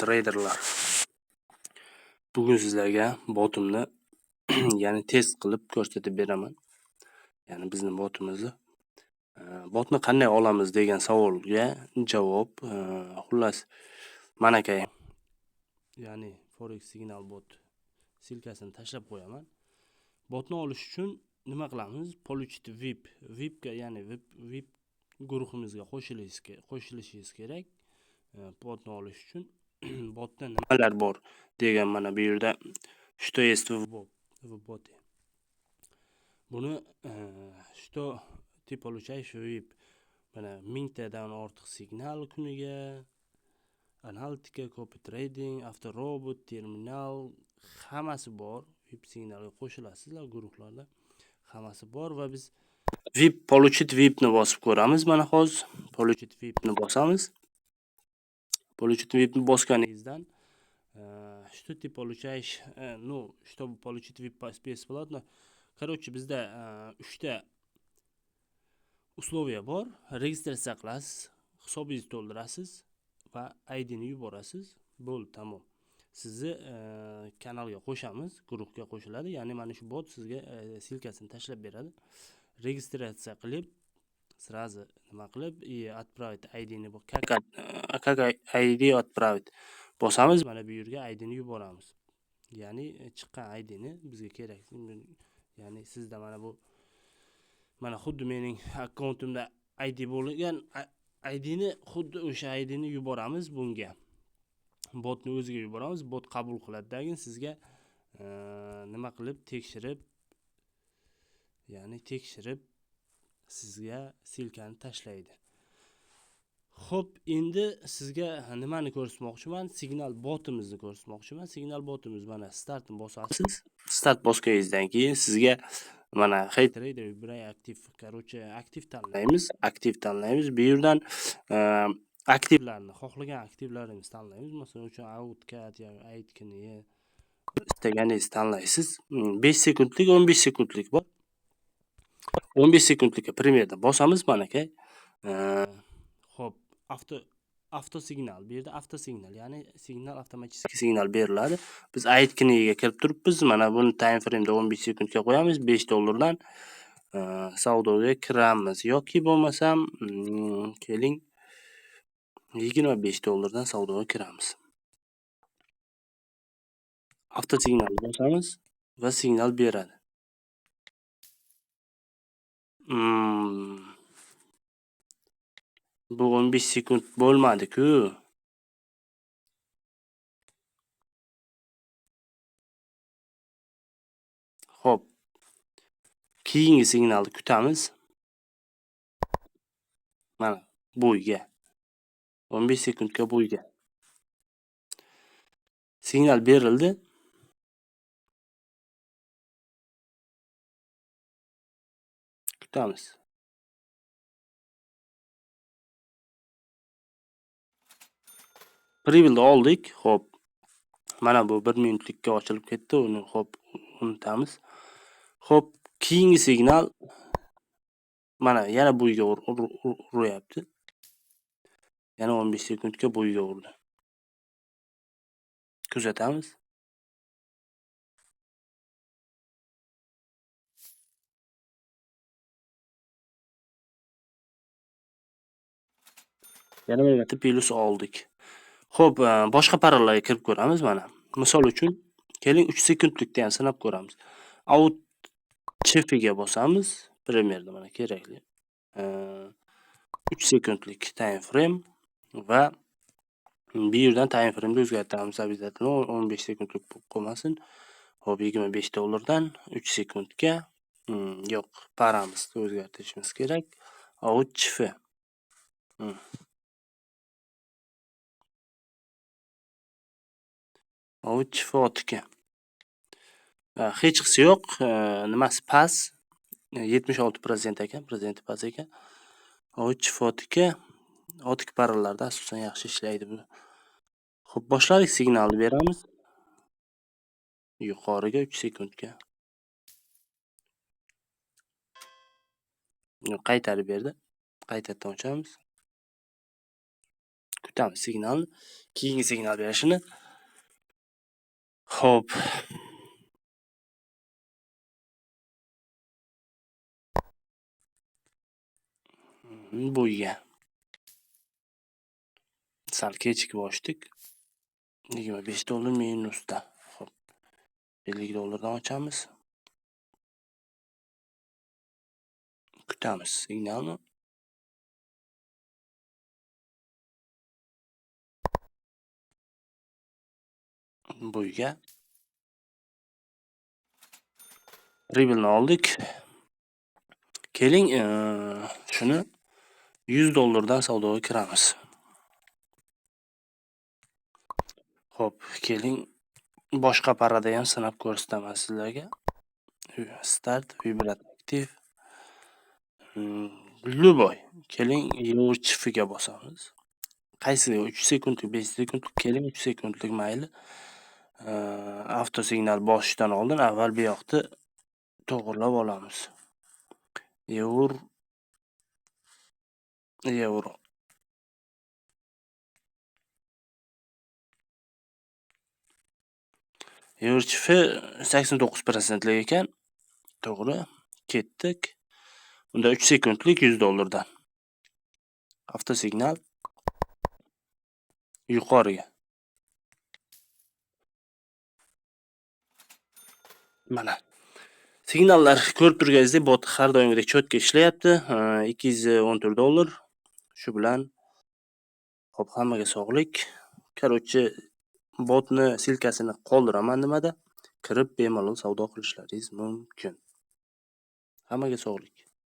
Treyderlar. Bugun sizlarga botimni ya'ni test qilib ko'rsatib beraman. Ya'ni bizni botimizni. Botni qanday olamiz degan savolga javob. Xullas, manakay, ya'ni Forex Signal bot silkasini tashlab qo'yaman. Botni olish uchun nima qilamiz? Получить VIP, VIPga, ya'ni VIP guruhimizga qo'shilishingiz kerak. Botni olish uchun botda nimalar bor degan mana bu yerda что есть в боте. Buni что ты получаешь VIP, mana 1000tadan ortiq signal kuniga, analitika, copy trading, avtorobot, terminal, hammasi bor. VIP signalga qo'shilasizlar guruhlarda. Hammasi bor va biz VIP получить VIP ni bosib ko'ramiz. Mana hozir получить VIP ni bosamiz. Получить VIP ni bosganingizdan что ты получаешь, ну, чтобы получить VIP бесплатно. Короче, bizda 3 ta условия bor. Registratsiya qilasiz, hisobingizni to'ldirasiz va ID ni yuborasiz. Bo'ldi, tamom. Sizni kanalga qo'shamiz, guruhga qo'shiladi. Ya'ni mana shu bot sizga silkasini tashlab beradi. Registratsiya qilib, сразу nima qilib, и отправить ID ni как ID отправить bosamiz, mana bu yerga ID ni yuboramiz. Ya'ni chiqqan ID ni bizga kerak. Ya'ni sizda mana bu, mana xuddi mening akkauntimda ID bo'lgan ID ni, xuddi o'sha ID ni yuboramiz bunga. Botni o'ziga yuboramiz, bot qabul qiladi. Keyin sizga nima qilib tekshirib, ya'ni tekshirib sizga silkani tashlaydi. Xo'p, endi sizga nimani ko'rsatmoqchiman? Signal botimizni ko'rsatmoqchiman. Signal botimiz mana startni bosasiz. Start bosganingizdan keyin sizga mana hey trader выбирай aktiv, короче, aktiv tanlaymiz, aktiv tanlaymiz. Bu yerdan aktivlarni, xohlagan aktivlarimizni tanlaymiz. Masalan uchun AUDCAD yoki AIDKni istaganingizni tanlaysiz. 5 sekundlik, 15 sekundlik bor. 15 sekundlikka примерно bosamiz mana aka. Xo'p, avto signal. Bu yerda avto signal, ya'ni signal avtomatik signal beriladi. Biz AIDKniga kirib turibmiz. Mana buni time frame'da 15 sekundga qo'yamiz. 5 dollardan savdoga kiramiz yoki bo'lmasam, keling 25 dollardan savdoga kiramiz. Avto signal bosamiz va signal beradi. Bu 15 sekund bo'lmadi-ku. Xo'p. Keyingi signalni kutamiz. Mana bo'yga. 15 sekundga bo'yga. Signal berildi. Kutamiz. Прибыль oldik. Xo'p. Mana bu 1 minutlikka ochilib ketdi. Uni xo'p unutamiz. Xo'p, keyingi signal mana yana bo'yga uryapti. Yana 15 sekundga bo'yga urdi. Kuzatamiz. Yana bir marta plus oldik. Xo'p, boshqa parallarga kirib ko'ramiz mana. Misol uchun, keling 3 sekundlikda ham sinab ko'ramiz. Out chefiga bosamiz. Premierda mana kerakli. 3 sekundlik time frame va bu yerdan time frame'ni o'zgartiramiz обязательно 15 sekundlik bo'lib qolmasin. Xo'p, 25 dollardan 3 sekundga, yo'q, paramizni o'zgartirishimiz kerak. Out chefi. Out chefi otiki. Hech qisi yo'q, nimasi past, 76% ekan, prosenti past ekan. Out chefi otiki, otik parallarda asosan yaxshi ishlaydi bu. Xo'p, boshladik, signalni beramiz. Yuqoriga 3 sekundga. Qaytarib berdi. Qaytadan ochamiz. Kutamiz signalni. Keyingi signal berishini. Xo'p. Bo'yga. Sal kechikib ochdik. 25 dollar minusda. Xo'p. 50 dollardan ochamiz. Kutamiz signalni. Bo'yga. Ribbelni oldik. Keling, shuni 100 dollardan savdoga kiramiz. Xo'p, keling, boshqa parada ham sinab ko'rsataman sizlarga. Start, vibrat aktiv. Любой. Keling, Euro bosamiz. Qaysi 3 sekundlik, 5 sekundlik, keling 3 sekundlik mayli. Avto signal bosishdan oldin avval bu yoqni to'g'rilab olamiz. Euro. Euro 89% lik ekan. To'g'ri, ketdik. Unda 3 sekundlik 100 dollardan. Avto signal yuqoriga. Mana. Signallar ko'rib turganingizdek bot har doimgidek cho'tka ishlayapti. 214 dollar. Shu bilan hop, hammaga sog'lik. Короче, botni silkasini qoldiraman nimada? Kirib bemalol savdo qilishlaringiz mumkin. Hammaga sog'lik.